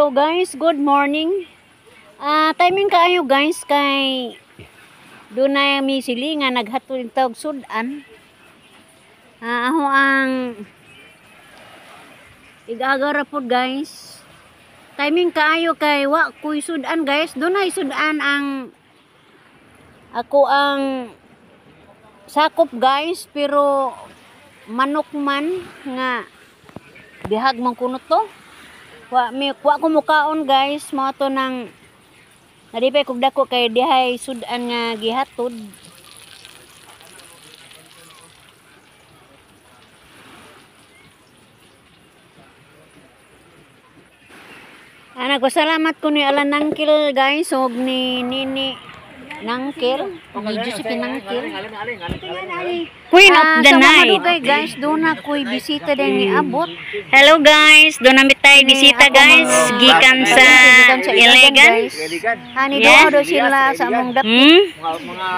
Hello guys, good morning. Timing kaayo guys kay dunay mi silingan naghatod tawg sudan. Ako ang igaga ra pod guys. Timing kaayo kay wa koy sudan guys. Dunay sudan ang ako ang sakop guys, pero manok man nga bihag man kuno to. Wa mi wa ko mukaon guys, mao to nang nadipay kog dako kay dihay sudan nga gihatod. Nagpasalamat ko ni Alan Nangkil guys og ni Nini Nangkil, ni Josephine Nangkil. Queen of the night. Madugay guys, doon na ko'y bisita din ni Abot. Hello guys, doon namin tayo bisita guys, gikan sa Iligan. Ani Yeah. doon sila sa among dapit.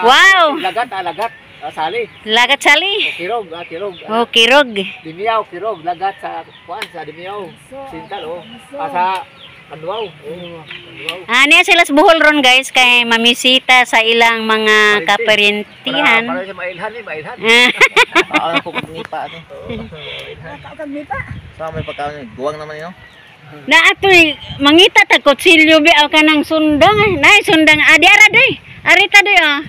Wow. Lagat, lagat, sali. Lagat sali. Kirog, kirog. Oh, kirog. Dimiyaw, kirog, lagat sa kuan sa Dimiyaw. Sintal oh. Sa Anduaw. Ani sila sa Bohol ron guys kay mamisita sa ilang mga kaparentihan. Para sa mailhan ni, mailhan. Ah, ako nipa ani. Sa may pagkaon guwang naman yun. Na atoy mangita ta kutsilyo bi aw kanang sundang. Nay sundang adi ara doy. Arita doy oh.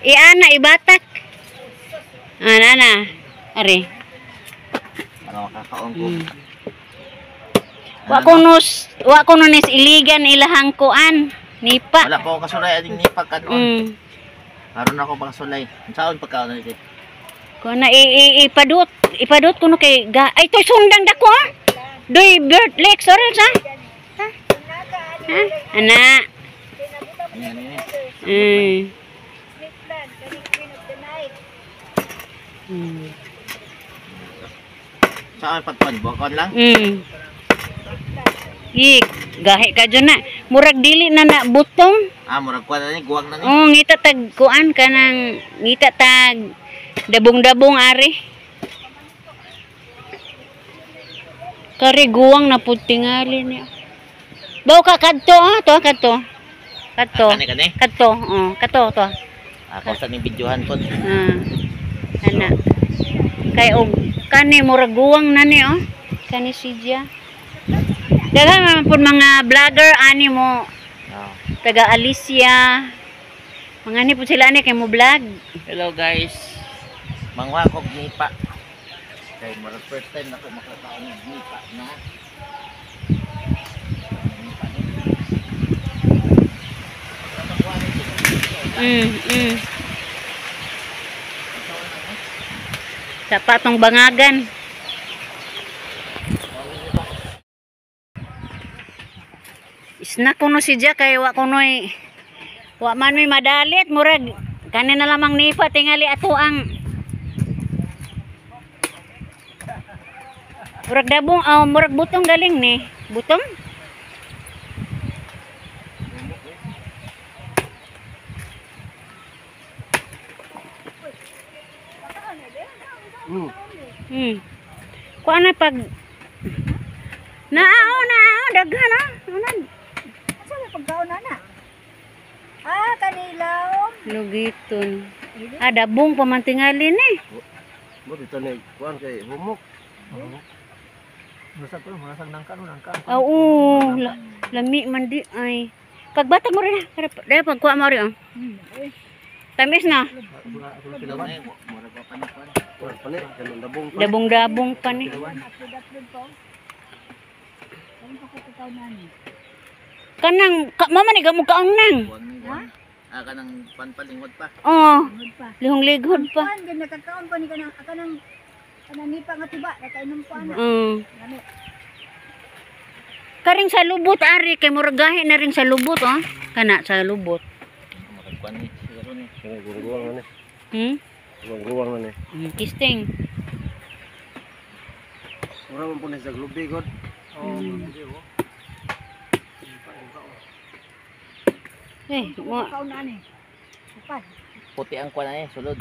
Iana ibatak. Ana na. Ari. Para makakaon ko. Wa kuno nis Iligan ilahang kuan nipa. Wala pa ako kasulay aning nipa kanon. Aron ako makasulay. Unsaon pagkaon nito? Kuan na ipadut, ipadut kuno kay ga, ay toy sundang dako ah. Doy bird lake sorry sa. Ha? Ha? Ana. Saan pagkuan bukon lang? Ik, gahi ka dyan na. Murag dili na na butong. Ah, murag kuan na ni, guwang na ni. Oo, ngita tag kuan ka nang ngita tag dabong-dabong ari. Kari guwang na pud tingali niya. Baw ka kadto ah, to kadto. Kadto. Ah, kani kani. Kadto, oh, kadto to. Ako sa ning videohan pod. Ah. Ana. Kay og kani murag guwang na ni oh. Kani sidya. Daghan man pud mga vlogger ani mo. Oh. Taga Alicia. Mga ni pud sila ani kay mo vlog. Hello guys. Manguha kog nipa. Kay murag first time nako makakaon og nipa na. Sa patong bangagan. Isna kuno si Jack kay wa kunoy wa man mi madalit murag kani na lamang nipa tingali ato ang murag dabong oh, murag butong galing ni butong. Kuan na pag naa daghan ah. Ano? Asa may pagkaon na? Ah, kanilaw. Lugiton. Ah, dabong pamantingali ni. Mo dito ni kuan kay humok. Masag ko, masag nangka no nangka. Oo, lami man di ay. Pagbatag mo rin ah. Dai pagkuha mo rin oh. Tamis na. Dabong-dabong pa ni. Kanang mama ni gamo kaong nang. Ha? Ah, kanang panpalingod pa. Oo. Lihong-lighod pa. Kuan gid nakakaon pa ni kanang kanang kanang nipa nga tiba, nakainom pa ana. Karing sa lubot ari kay murag gahi na rin sa lubot oh. Kana sa lubot. Murag kuan ni siguro ni. Guwang na ni. Guwang na ni. Kisting. Ora man po ni sa glubi god. Eh, Kaon na ni. Upan. Puti ang kuan ani sulod.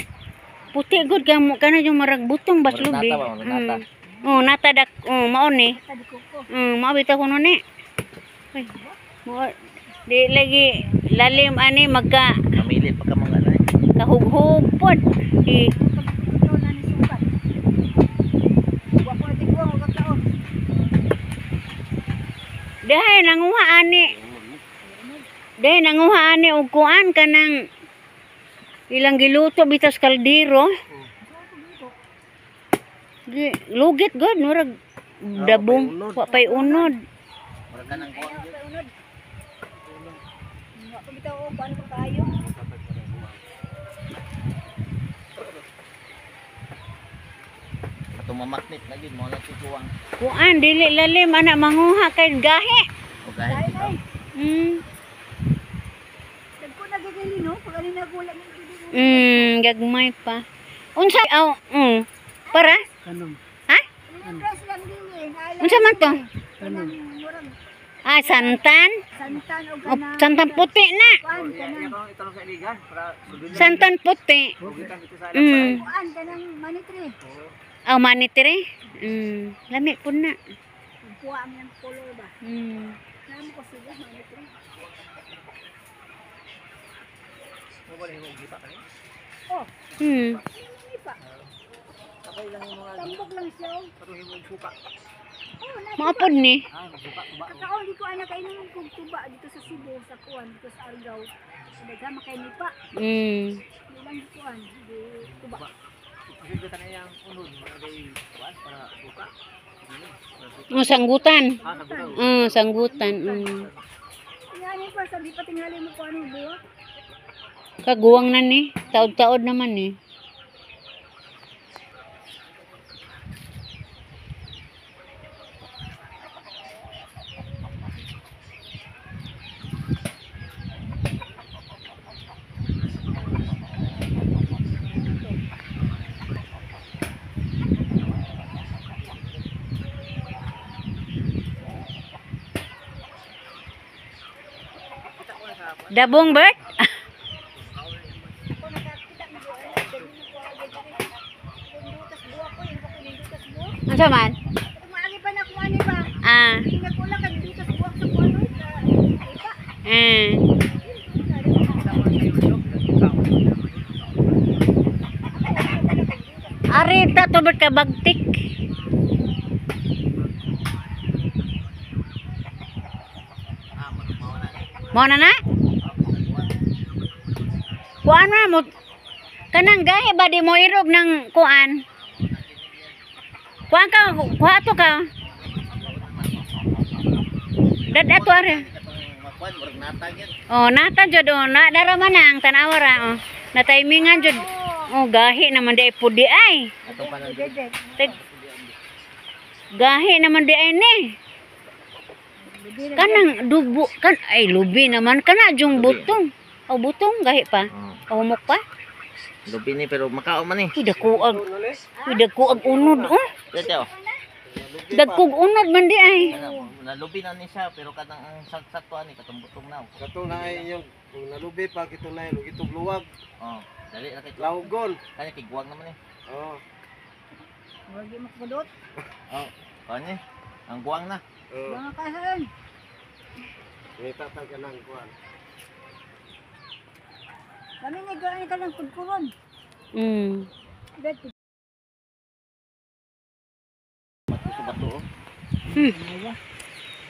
Puti gud ka mo kana yung marag butong bas lubi. Nata ba, nata. Oh, nata dak oh mao ni. Tadi kuko. Mao bitaw kuno ni. Ay, mo di lagi lalim ani magka Mamili pa ka mga anay. kahughug pod. Di Pagkakaon na ni sukat. Wa ko tigwa og kakaon. Dahay nanguha ani. Dahay nanguha ani og kuan kanang ilang giluto bitas kaldero. Di lugit god murag dabong wa pay unod. Murag kanang kuan. Ayaw pa unod. Wa pa bitaw og kuan ko kaayo. Atong mamaknit na gyud mo na kuwang. Kuan dili lalim ana manguha kay gahi. O gahit. Ay ay. Dagko na gigili no pag ani nagula ni gigili. Gagmay pa. Unsa aw para? Kanang. Ha? Ano press lang dili. Unsa man to? Kanang murag Ah, santan. santan og O, kanang santan puti na. Kuan kanang Itanong sa iligan para sudin. Santan puti. Lugitan ito sa kuan kanang manitre. Aw manitire. Lami po na. Kuha ang iyang color ba. Namo ko sila manitre. Oh, nipa. Tambok lang siya. Oh. Oh, na Maapod ni. Kakao di ko ana kainom kog tuba dito sa Cebu sa kuan dito sa Argao. Daghan man kay nipa. Di lang kuan di tuba. Oh, sanggutan. Sanggutan. Ingani pa sabi pa tingali mo kuan ang buwak. Kaguwang na ni. Taod-taod naman ni. Dabong, Bert? Ako nakakita na ko ana dali mo ko agad dali. Nindutas buwak ko yung ko nindutas buwak. Unsa man? Maagi pa na kuan ni ba. Ah. Hindi na kula kag nindutas buwak sa kuan oy. Nipa. Eh. Arita to Bert kabagtik. Mo na na? Kuan na mo kanang gahi ba di mo irog ng kuan? Kuan ka, kuha to ka. Dad ato are. Makuan murag nata gyud. Oh, nata jud oh, na dara man ang tanawa ra oh. Na timingan jud. Oh, gahi naman di ay pudi ay. Atong panan. Tag gahi naman di ay ni. Kanang dubo kan ay lubi naman kana jung butong. Oh, butong gahi pa. Oh, humok pa. Lubi ni pero makaon man ni. Uy, dako ag. Uy, dako ag unod oh. Dito. Dagkog unod man di ay. Nalubi na ni siya pero kanang ang saksak to ani katong butong na. Katong na inyong kung nalubi pa kitong na ilog itong luwag, Oh, dali ra kay lawgon. kanya kay guwang naman eh. Oh. Wag mo kudot. Oh, kanya ang guwang na. Oh. Mga kahan. Ngita ta ka nang kuan. Kami ni gaan ka lang kudkuron. Bet Bato sa bato oh.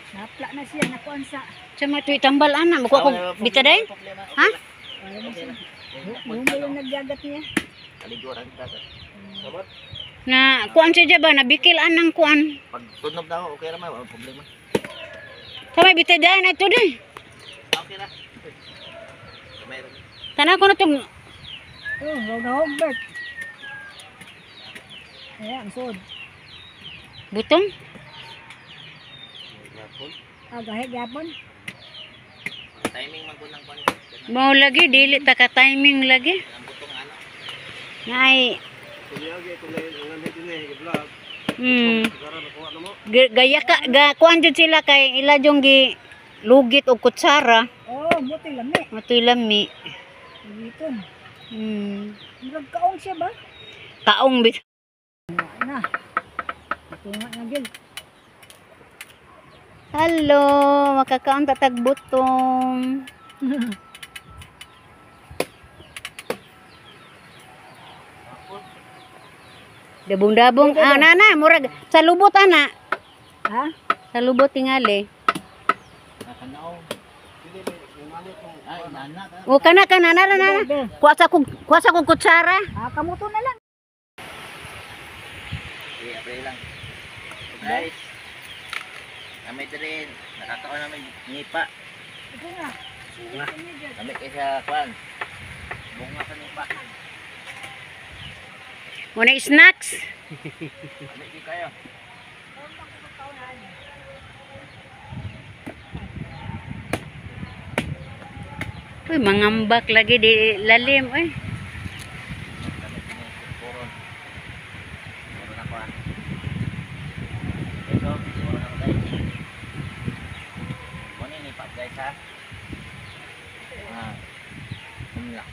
Napla na siya nakuan sa. Sa mga tuy tambal ana, makuha ko bitaday. Ha? Yung yung nagyagat niya. Kaligo ra dagat. Na kuan siya ba nabikil anang kuan. Pag tunog na ako, okay ra man, walang problema. Kamay bitaday na ito day. Okay ra. Meron. Tanaw ko na tong Oh, wag na Hogbert. Ayan, ang sod. butong. Ah, gahi gyapon. Timing man ko ng kuan. Mao lagi dili ta ka timing lagi. Ang butong ano. Nay, Kunyagi kung na ang dinhi vlog. Sigara nakuha na mo. Gaya ka ga kuan jud sila kay ila jung gi lugit og kutsara. Oh, buti lami. Matoy lami. Giton. Murag kaong siya ba? Kaong bit. Na. Tunga na gyud. Hello, makakaon ta tag butong. Dabong-dabong. Ah, nana, murag sa lubot ana. Ha? Sa lubot tingali. Nakanaw. Ay, nana ka. O kana kana na na. Kuha sa kog kutsara. Ah, kamuto na lang. Okay, apre lang. Guys. Kami din. Nakakaon namin nipa. Ito nga. Bunga. Kami kay sa kwan. Bunga sa nipa. Muna snacks. Kami di kayo. Uy, mangambak lagi di lalim uy. Kami kini puron. Puron ako ah. Ito, puron ako guys. Muna nipa guys ha. Ah. Umla.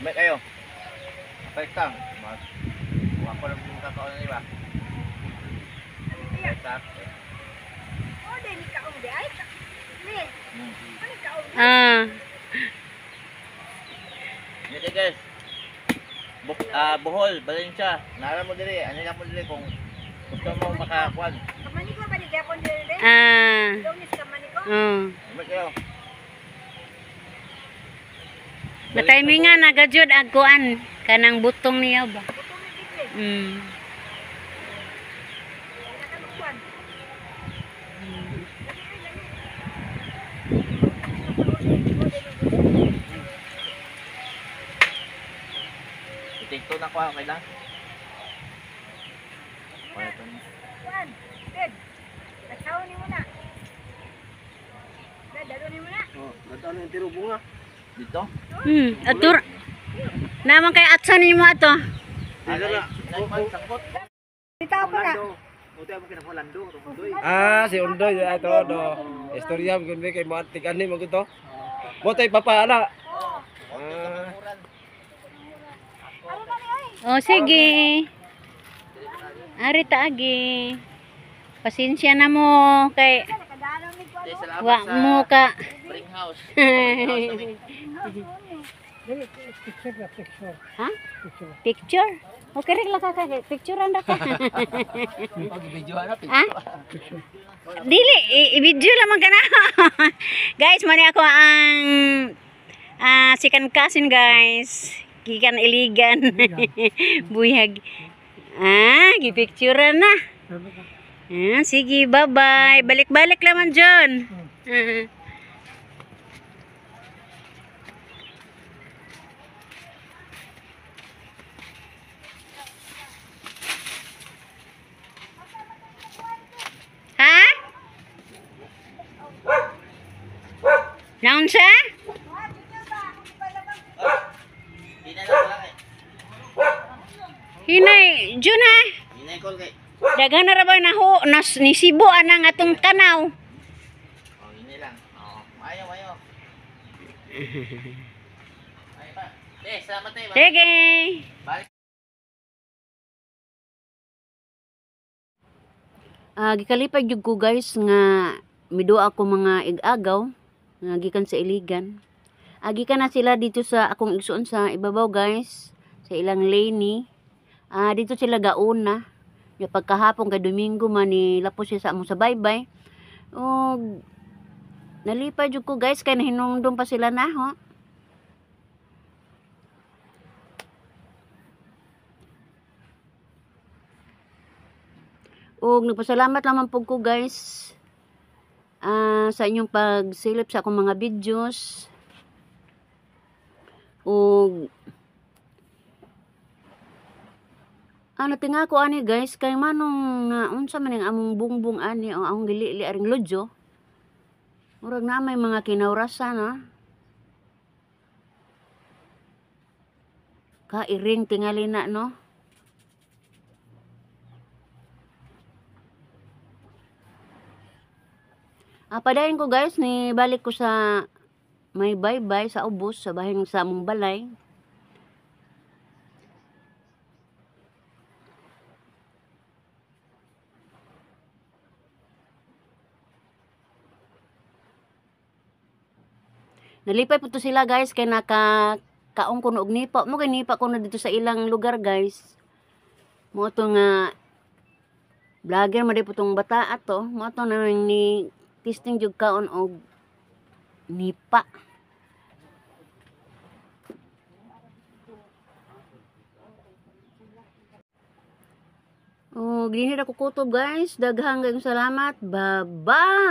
Kami kayo. First time. Mas. Kuha ko lang yung kakaon na iba. First time. Oh, di ni kaong di ay. Ni, ano kaong? Ah, Dito guys. Bohol, Valencia. Nara mo diri, ano lang mo diri kung gusto mo makakuan. Kamaniko ba ni gapon dire? ah. Dongis kamaniko. Oh. Ano kayo? Na-timingan na gajud ag kuan kanang butong niya ba. Butong ni dire. Nakalukuan. I-take two na ko, okay lang? Okay, ito na. Kuan, Ted. Nagsaw ni mo na. Ted, dalo ni mo na. Oh, nagdaan ang tiro bunga. Dito? Atur. Naman kay atsa nimo ato. Dito na. Sangkot. Bitaw ko na. Ah, si Undoy ato do. Istorya mo kun kay mo tigani mo to. Mo tay papa ana. Ah, Oh, sige. Ari taagi. Pasensya na mo kay Nakadalo ni kuan. Di, salamat wa sa mo ka. Spring House. Spring House kami. Ha? Picture? Okay rin lang ka ka. Picture anda ka. Pag-video na, Ha? Dili, i-video lamang ka na. Guys, mani ako ang second cousin, guys. Gikan Iligan. Buyag. Ah, gipicture na. Ah, sige, bye-bye. Balik-balik laman, John. Ah. Ha? Naon siya? Di na lang lang eh. Hinay, Jun ha? Hinay call kay. Daghan na ra ba na ho, nas, ni Sibo anang atong tanaw. Oh, hinay lang. Oo. Mayo, mayo. Ay pa. Eh, salamat eh. Sige. Balik. Gikalipay jud ko guys nga miduha ako mga igagaw nga gikan sa Iligan. Gikan na sila dito sa akong igsuon sa ibabaw guys, sa ilang lane. Dito sila gauna. Ya pagkahapon kay Domingo man ni lapos siya sa among sa baybay. Og nalipay jud ko guys kay nahinumdum pa sila na ho. Og nagpasalamat lamang po ko guys sa inyong pagsilip sa akong mga videos. Og ano tinga ko ani guys kay manong nga unsa man ang among bungbong ani o akong gilili aring lodyo. Murag na may mga kinawrasan ha. Kairing tingali na no. Padayon ko guys, ni balik ko sa may baybay sa ubos sa bahin sa among balay. Nalipay po to sila, guys, kay naka kaon ko og nipa. Mo kay nipa ko na dito sa ilang lugar, guys. Mo to nga vlogger man po tong bata ato. Mo to na ni testing jud kaon og nipa. Oh, dinhi ra ko kutob, guys. Daghang kayong salamat. Bye-bye.